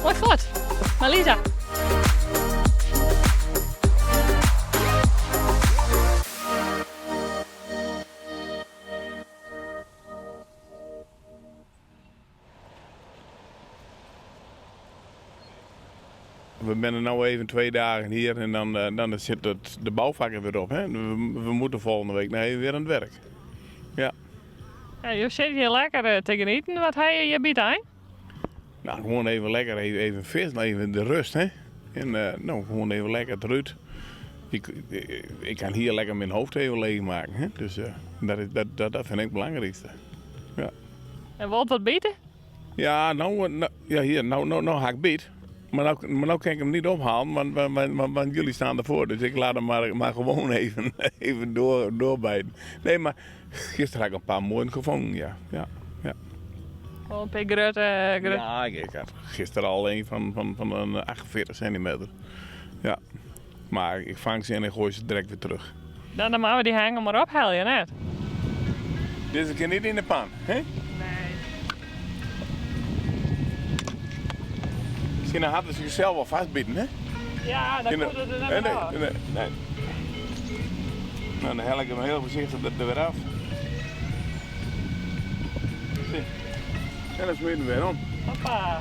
Moai fuort. Mei Lisa. We binne no even twee dagen hier en dan, eh, dan zit het, de bouwvakker weer op. Hè? We, we moeten volgende week nog even weer aan het werk. Ja. Ja, jo sitte hjir lekker eh, te genieten. Wat ha je hjir by it ein? Nou, gewoon even lekker, even, even vis, even de rust. Hè? En uh, nou, gewoon even lekker eruit. Ik, ik, ik kan hier lekker mijn hoofd even leegmaken. Hè? Dus uh, dat, is, dat, dat, dat vind ik het belangrijkste. Ja. En wilt wat bite? Ja, nou, nou, ja, hier, nou, nou, nou ha ik byt. Mar nou, mar nou kin ik him net ophalen, want, want, want, want jullie staan ervoor. Dus ik laat hem maar, maar gewoon even, even door, doorbijten. Nee, maar gisteren heb ik een paar mooie gevangen, ja. Ja, ja. Wol in pear grutte, grutte. Ja, ik, ik had gisteren al een van, van, van een 48 centimeter. Ja, maar ik vang ze en ik gooi ze direct weer terug. Dan, dan moatte we dy hengel mar ophelje, net? Dizze kin net yn de pan, hè? Nee. Sjoch, dan hat er sichsels al fêstbiten, hè? Ja, dan komt it der net Nee, ôf. nee, nee. Nou, dan hel ik him hiel foarsichtich der wer ôf. Sjoch. En dan smyt him wer om. Hoppa.